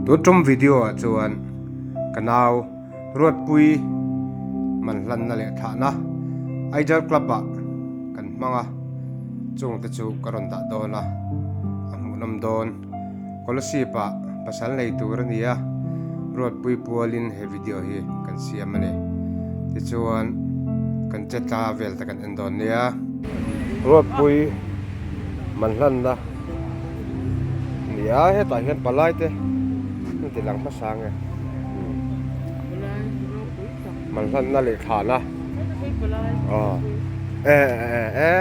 Tun tum video ah chuan ka nau Ruatpui manhlanna leh thlahna Aijal Club ah kan hmang a, chung te chu ka rawn dah dawn a, a hmuhnawm dawn. Kolasib ah pasal nei tur a ni a, Ruatpui pualin he video hi kan siam a ni. Tichuan kan che tla vel te kan en dawn nia. Ruatpui manhlanna ni a, hetah hian palai te an ti lang hmasa nge. Manhlanna leh thlahna aw e e e.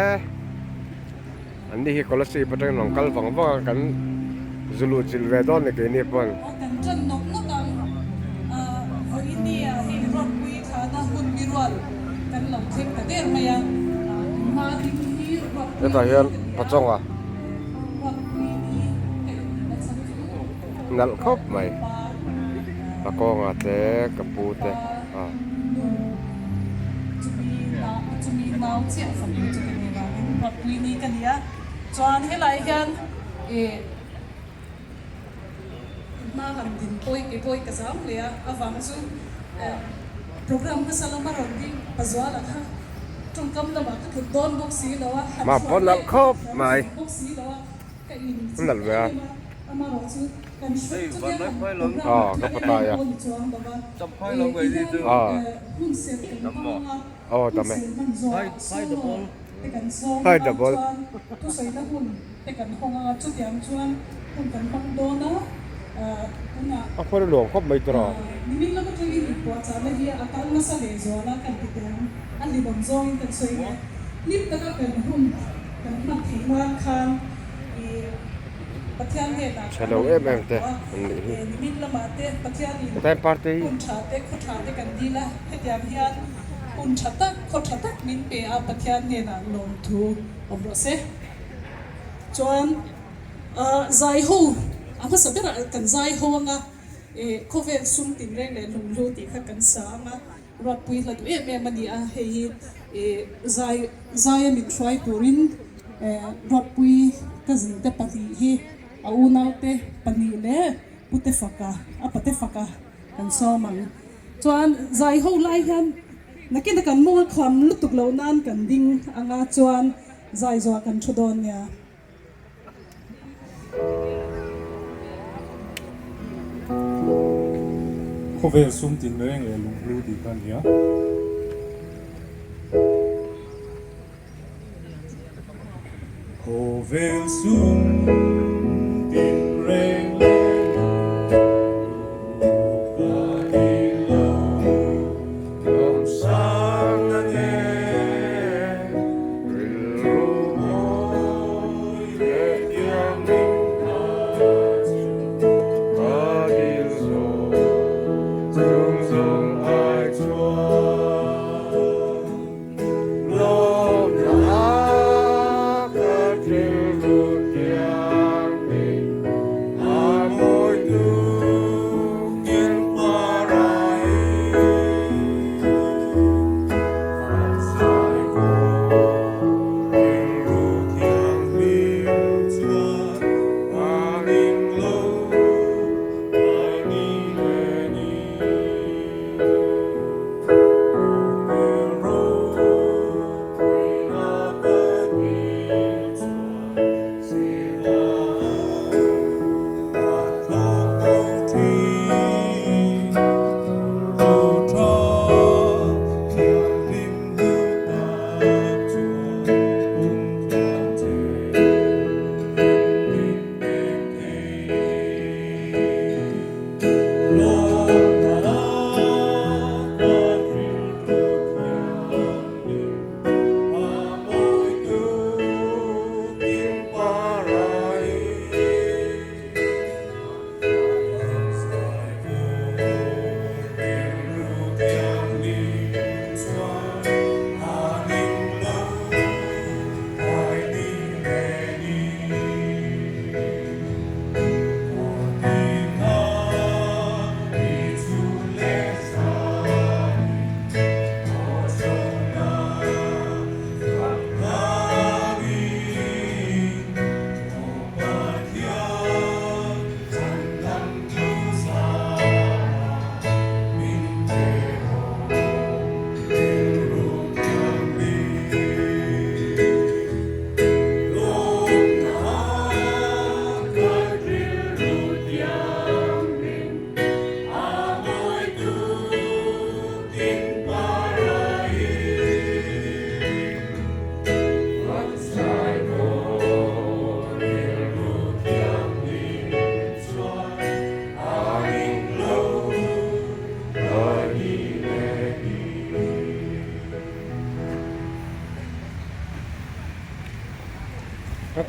An ni hi Kolasib atangin rawn kal vang vang a, kan zu luh chilh ve dawn ni keini pawn. Aw kan tan nawk nawk ang. Vawinia hei Ruatpui thlahna hun birual kan lo thleng ta der mai a. Hma ding hi Ruatpui Hetah hian ni ka ni a. Pachonga. Ruatpui ni ka inhmuhna chhan chu Nalh khawp mai. Ruatpui pa. Pakawnga te ka pu te a. Nu chumi nau chumi nau chiah fanu chu ka ni vangin Ruatpui ni ka ni a, chuan helai hian ih hma han din pawi ke pawi ka zam hle a, avang chu eh program hmasa lama rawn ding Pazuala kha tawngkam lamah ka tluk dawn bawk si lo a, han Mah hruai pawh nalh daih khawp ka mai. tluk bawk si lo a, ka in Nalh chilh ve a. em em a. Aw ka patai a aw aw tam e hai double a khawl a nuam khawp mai tur a. Tha lo em em te an nih hi. Hetlai party Ruatpui hla duh em em a ni a, hei hi zai zaia min hruai turin Ruatpui cousin te pahnih hi a unaute pahnih leh Pute Faka a pate Faka kan sawm ang. Chuan zai ho lai hian nakin a kan mawl kham lutuk loh nan kan ding anga chuan zai zawh kan thu dawn nia. Khawvel sum tinreng leh lunghlu tih kha a ni a. Khawvel sum tinreng leh lunghlu ka dil lo. Lawmsang na nen rilru mawi leh thianghlim kha chu ka dil zawk chung zawng ai chuan lawmna a ka rilru thianghlim.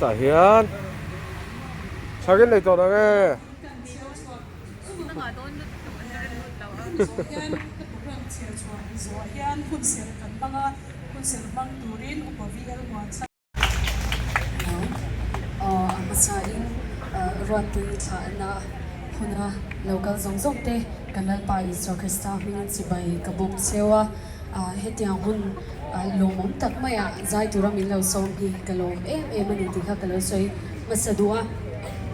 Hetah hian chhak in nei tawh ang e. Aw, a hmasain Ruatpui thlahna huna lo kal zawng zawng te kan Lalpa Isua Krista hmingin chibai ka bawk cheu a, hetiang hun lawmawm tak maiah zai tura min lo sawm hi ka lawm em em a ni tih kha ka lo sawi hmasa duh a.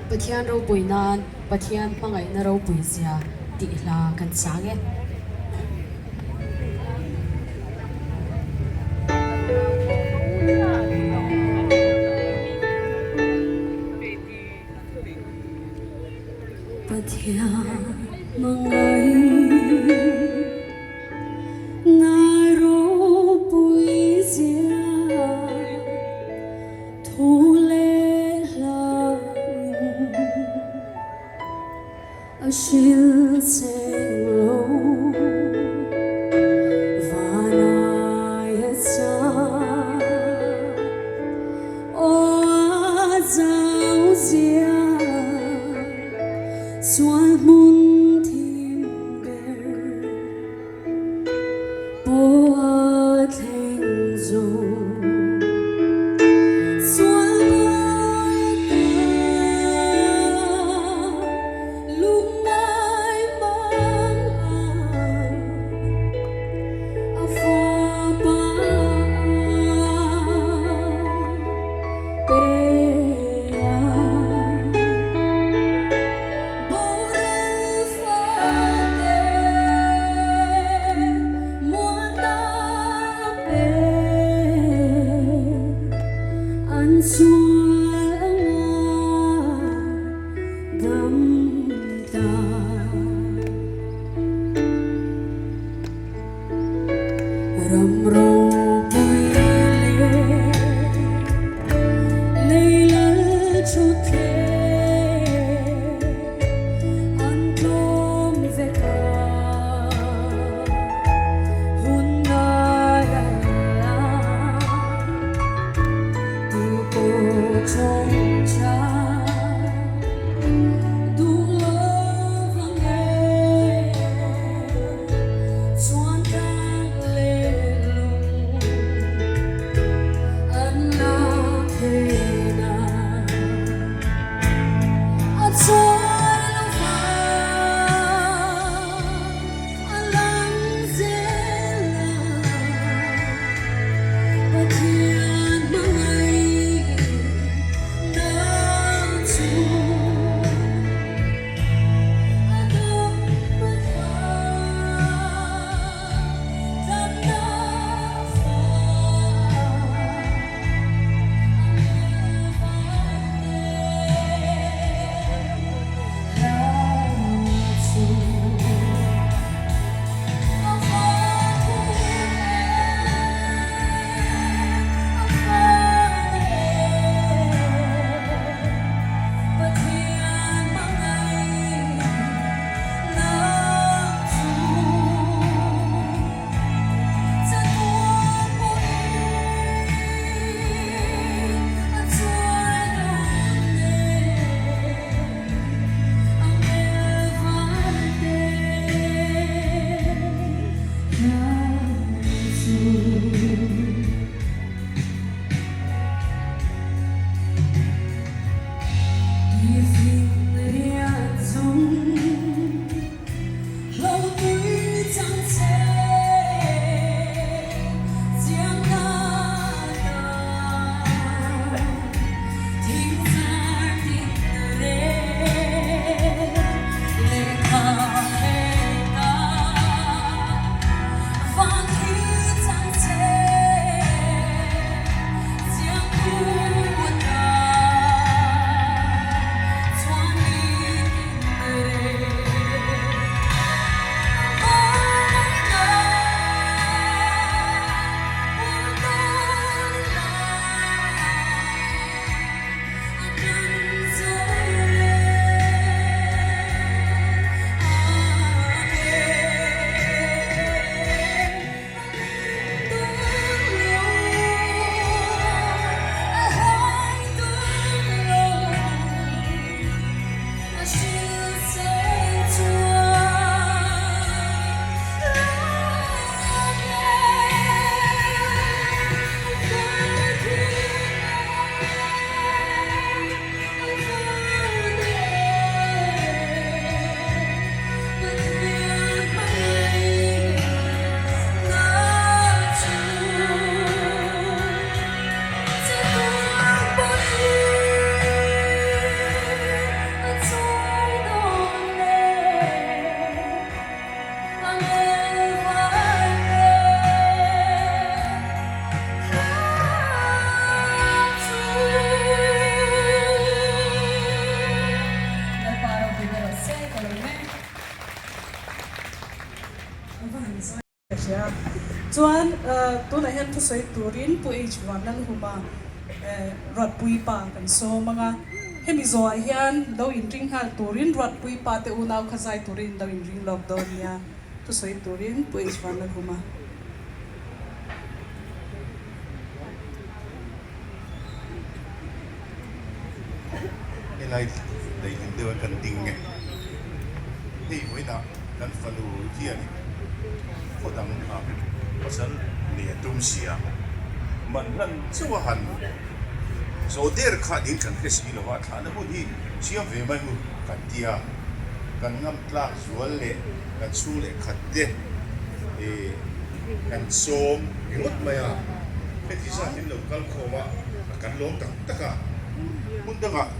Pathian ropui nan Pathian hmangaihna ropui zia tih hla kan chang e. Pathian hmangaih na ropui zia thu leh hlain a hrilh cheng lo Vanaia chang aw a zau zia sual hmun thim ber pawh a thleng zo. Sual buai ta lungngai mang ang a fa pa pe a. Boral Ka lawm e. A va han zai. Ka hria. Chuan tunah hian thusawi turin Pu H Vanlalhuma Ruatpui pa kan sawm ang a. Hemi zawhah hian lo inring nghal turin Ruatpui pa te unau kha zai turin lo inring lawk dawn nia. Thusawi turin Pu H Vanlalhuma. Helai daihlim deuh a kan ding nge. Hei vawiinah kan fanu hian khaw dang ah pasal nei a tum si a, man hlan chauh a han zawh der kha ding kan hre si lo a, thlahna hun hi siam ve mai u kan ti a, kan ngam tlak zual leh kan chhung leh khat te ih kan sawm ringawt mai a, heti zat in lo kal khawm a, kan lawm tak tak a, hmun dangah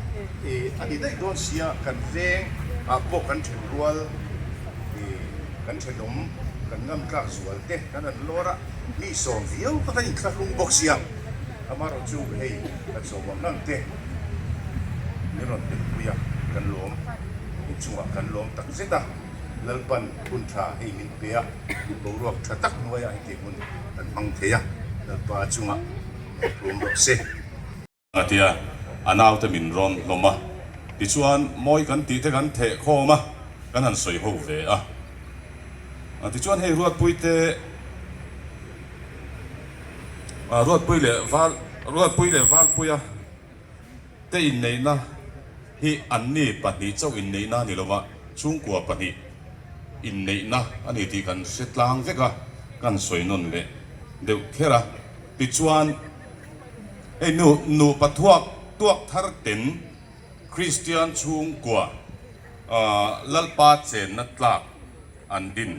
ih a ni daih dawn sia kan veng ah pawh kan then rual ih kan thenawm kan ngam tlak zual te kan han lawr a, mi sawm viau kha kan inthlahlung bawk sia, amaherawh chu hei kan sawm ang ang te min rawn telpui a, kan lawm inchungah kan lawm tak zet a. Lalpan hun tha hei min pe a, boruak tha tak hnuaiah hetiang hun kan hmang thei a, Lalpa chungah tlawm rawh se. A ti a, a naute min rawn hlawm a, tichuan mawi kan tih te kan theh khawm a, kan han sawi ho ve a. Tichuan hei Ruatpui te, Ruatpui leh Val, Ruatpui leh Valpuia te inneihna hi anni pahnih chauh inneihna a ni lova, chhungkua pahnih inneihna a ni tih kan hre tlang vek a, kan sawi nawn leh deuh kher a. Tichuan, hei nu nupa thuak tuak thar ten Kristian chhungkua Lalpa chenna tlak an din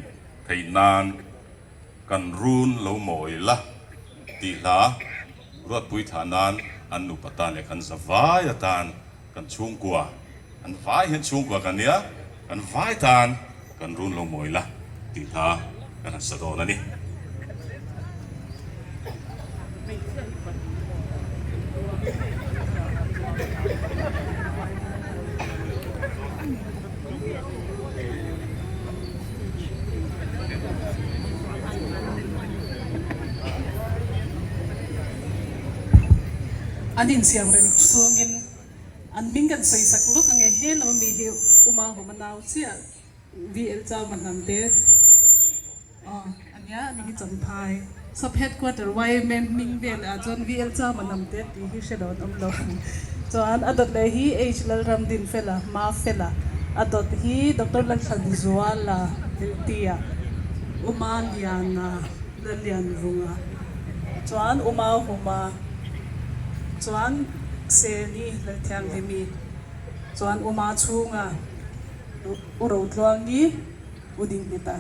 theih nan kan run lo mawi la tih hla Ruatpui thlah nan an nupa tan leh kan zavai atan kan chhungkua, kan vai hian chhungkua kan nia, kan vai tan kan run lo mawi la tih hla kan han sa dawn a ni. An insiam reng chungin an hming kan sawi sak lawk ang e, he lam ami hi Uma Huma nau chiah VL Chauva hnam te aw a nia ani hi Champhai Sub Headquarter yma hming vel ah chuan VL Chauva hnam te tih hi hre lo an awm lo chuan a dawt leh hi H Lalramdinfela Mafela a dawt hi Doctor Lalthlanzuala Diltia Uma Liana Lalianvunga chuan Uma Huma chuan Seni Lalthianghlimi chuan Uma chhunga U Rotluangi U Dingngheta.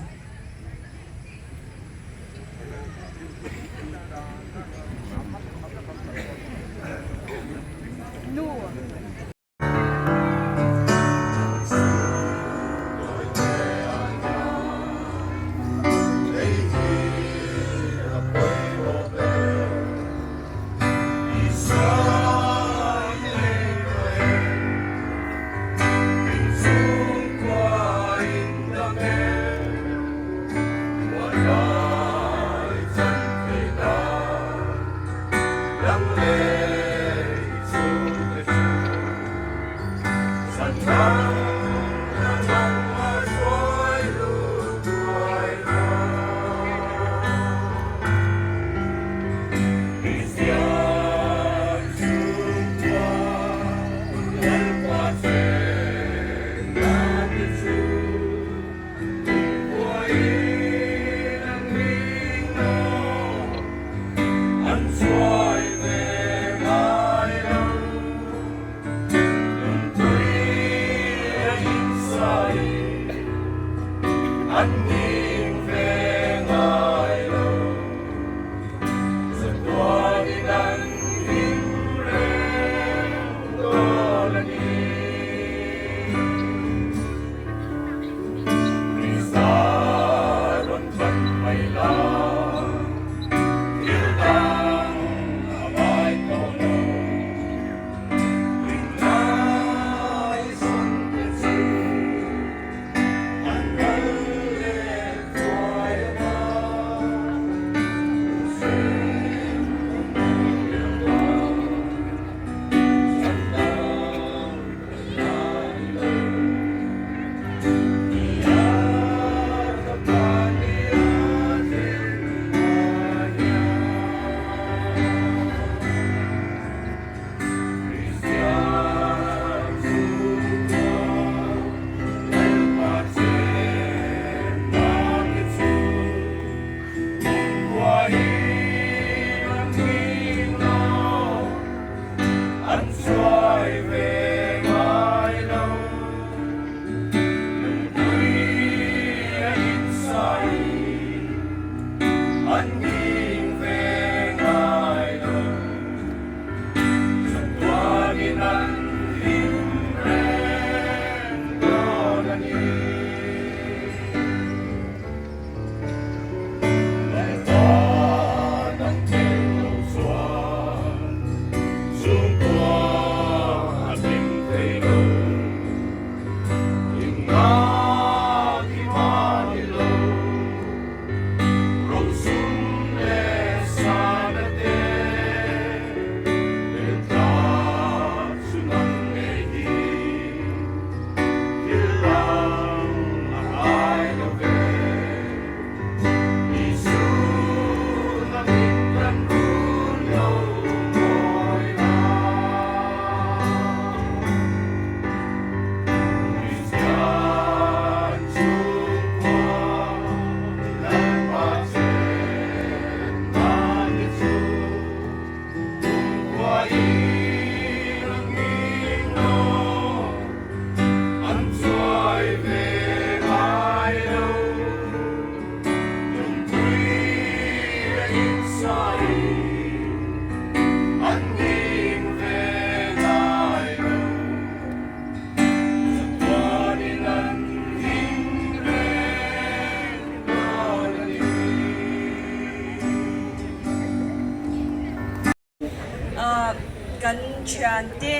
Thiante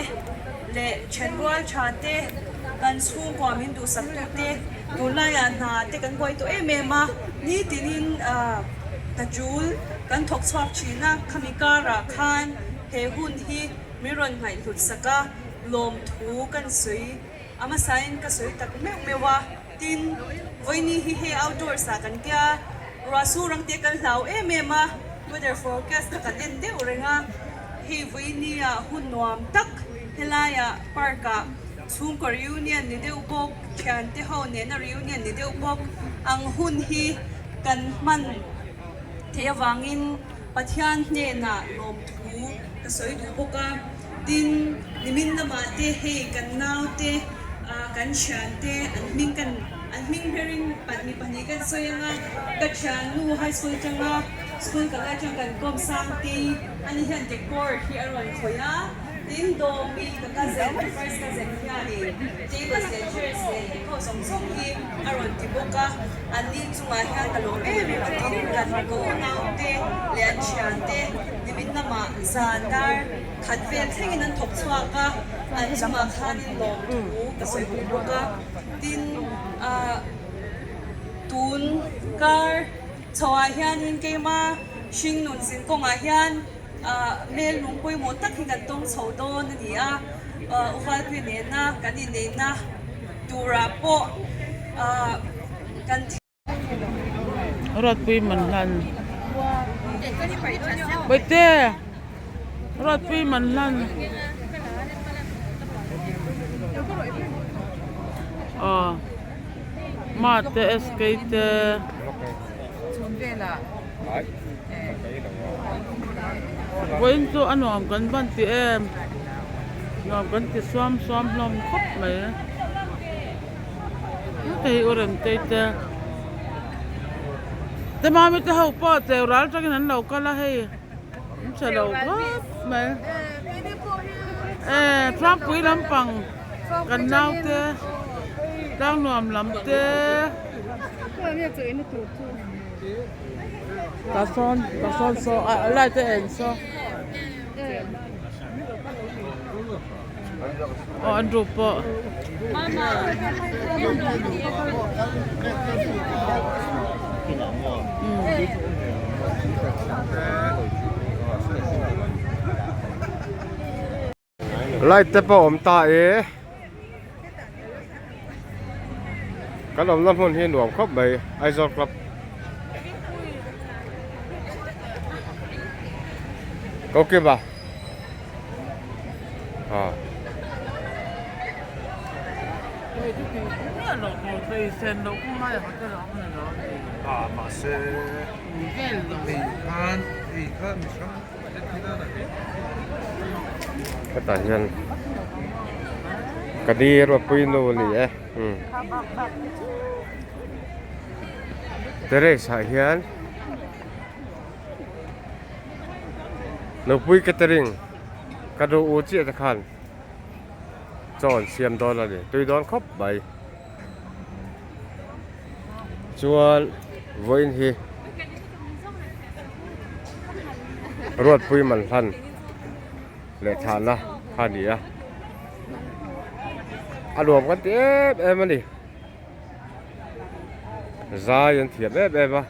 leh thenrual tha te, kan chhungkua min duhsak tu te, tunlaiah hna te kan buai tawh em em a, nitinin hna tul kan thawk chhuak thin a, khami karah khan he hun hi min rawn ngaihhlut sak a, lawmthu kan sawi a hmasain ka sawi tak meuh meuh a, tin vawiini hi hei outdoors ah kan tia, ruah sur ang te kan hlau em em a, weather forecast kha kan en deuh reng a. Hei vawinia hun nuam tak helaiah park ah chhungkaw reunion ni deuh bawk, thiante ho nena reunion ni deuh bawk ang hun hi kan hman theih avangin Pathian hnenah lawmthu ka sawi duh bawk a. Tin, nimin lamah te hei kan naute kan thiante an hming kan an hming berin mi pahnih kan sawi ang a, ka thiannu high school atanga school kal atang kan kawm Sangtei Ani hian decor hi a rawn khawih a, tin Dawmi ka cousin, ka first cousin hianin tables leh chairs leh heng ho zawng zawng hi a rawn ti bawk a, anni chungah hian ka lawm em em a, tin kan ka unaute leh an thiante nimin lamah zan dar khat vel thlengin an thawk chhuak a, an chungah khanin lawmthu ka sawi pui bawk a, tin ah tun kar. Chhoah hianin keima hringnun zin kawngah hian hmel lung pawimawh tak hi kan tawng chho dawn a ni a, Uvalpui nena kan inneihna turah pawh kan thi. Ruatpui man hlan Bawihte Ruatpui man hlan aw. Mate SK te vawiin chu a nuam kan ban ti em nuam kan ti suam suam hlawm khawp mai heta hi u Remtei te te mami te ho pawh cheu ral tangin an lo kal a hei. An tha lo khawp mai. E Trumpui lampang kan naute tlangnuam lam te tah sawn tah sawn saw a light a en saw aw an rup pawh. Light te pawh awm ta e kan awmna hmun hi nuam khawp mai Aizawl club ko kim a. Hetah hian ka ni ropui nu a ni e terrace ah hian. Nupui catering ka duh u chiah te khan chaw an siam dawn a ni tui dawn khawp mai chuan vawiin hi Ruatpui man hlan leh thahna kha a ni a a nuam kan ti em em a ni. Zai an thiam em em a.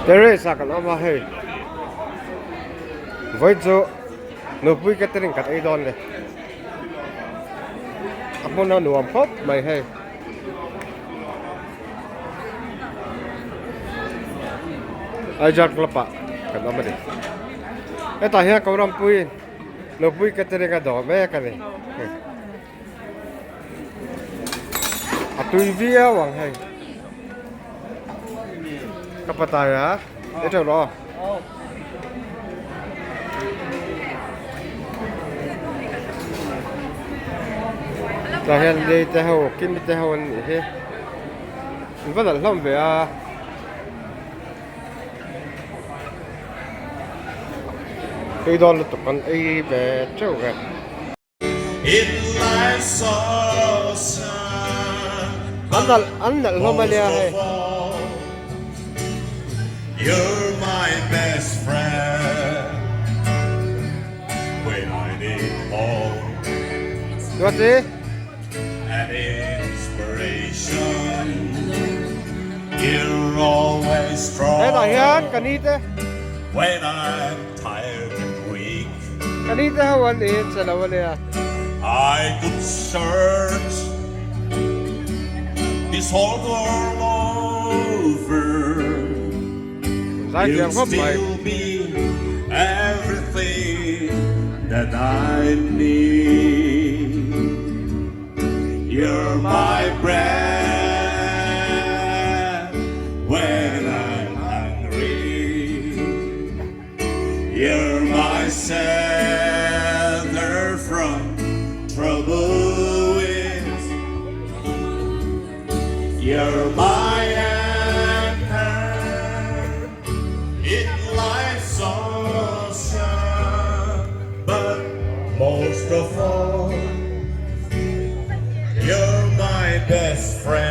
Terrace ah kan awm a hei. Vawi chu nupui catering kan ei dawn le. A hmun a nuam khawp mai hei. Aijal club ah kan awm a ni. Hetah hian Kohrampuiin Nupui catering a dawh mek a ni. A tui viau ang hei. Ka patai a, i teuh rawh aw. Tah hian lei te ho, kimi te ho an nih hi. In va nalh hlawm ve a. Tui dawn lutuk kan ei ve teuh ve. An nalh an nalh hlawm a nia hei. Duati. An inspiration You're always strong Hetah hian ka ni te. When I'm tired and weak Ka ni te ho an ni che lo ania. I could search this whole world over Zai You'd thiam khawp mai. still be everything that I need You're my bread when I'm hungry You're my shelter from troubled winds You're my anchor in life's ocean, but most of all, you're my best friend.